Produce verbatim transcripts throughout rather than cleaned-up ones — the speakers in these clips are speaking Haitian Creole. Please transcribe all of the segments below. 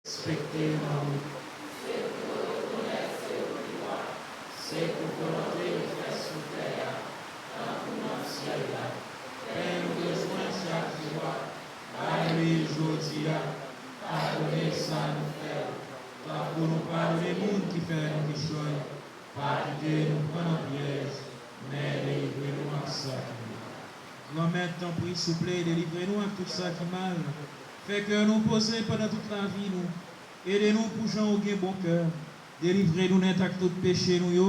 Respekte non ou. Se pou yo rekonèt se ou ki wa. Se pou volonte w fèt sou tè a, tankou nan syèl la. Pen nou bezwen chak jou a, bay nou li jodi a. Padone sa nou fè yo, tankou nou padone moun ki fè nou kichòy. Pa kite nou pran nan pyèj, men delivre nou ak sa ki mal. Granmèt, tanpri, souple, delivre nou ak tout sa ki mal. Fè kè nou poze pandan tout lavi nou. Ede nou pou jan ou gen bon kè. Delivre nou nèt ak tout peche nou yo,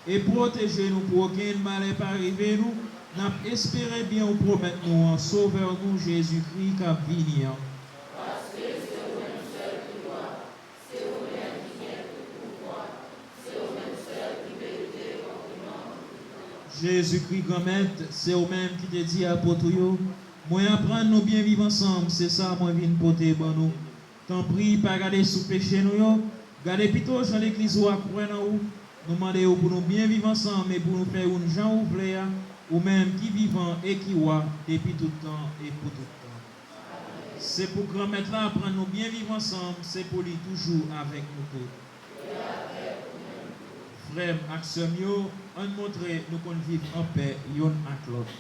e pwoteje nou pou okenn malè pa rive nou. N ap espere byen ou pwomèt nou an, Sovè nou, Jezikri, k ap vini an. Paske se ou menm sèl ki wa, se ou menm ki gen tout pouvwa, se ou menm sèl ki merite konpliman pou tout tan. Jezikri, Granmèt, se ou menm ki te di apot ou yo, mwen aprann nou byen viv ansanm, se sa mwen vin pote ban nou. Tanpri, pa gade sou peche nou yo, gade pito jan legliz ou a kwè nan ou. Nou mande ou pou nou byen viv ansanm e pou nou fè youn jan ou vle a, ou menm ki vivan e ki wa depi tout tan e pou tout tan. Se pou Granmèt la aprann nou byen viv ansanm, se pou li toujou avèk nou tout. Frè m ak sè m yo, ann montre nou konn viv anpè youn ak lòt.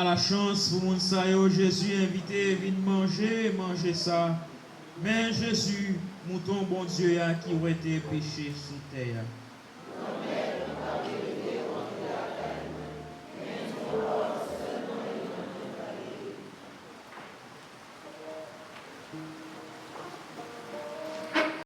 Alachans pou moun sa yo Jezi envite vin manje manje sa. Men Jezi, Mouton Bondye a ki wete peche sou tè a.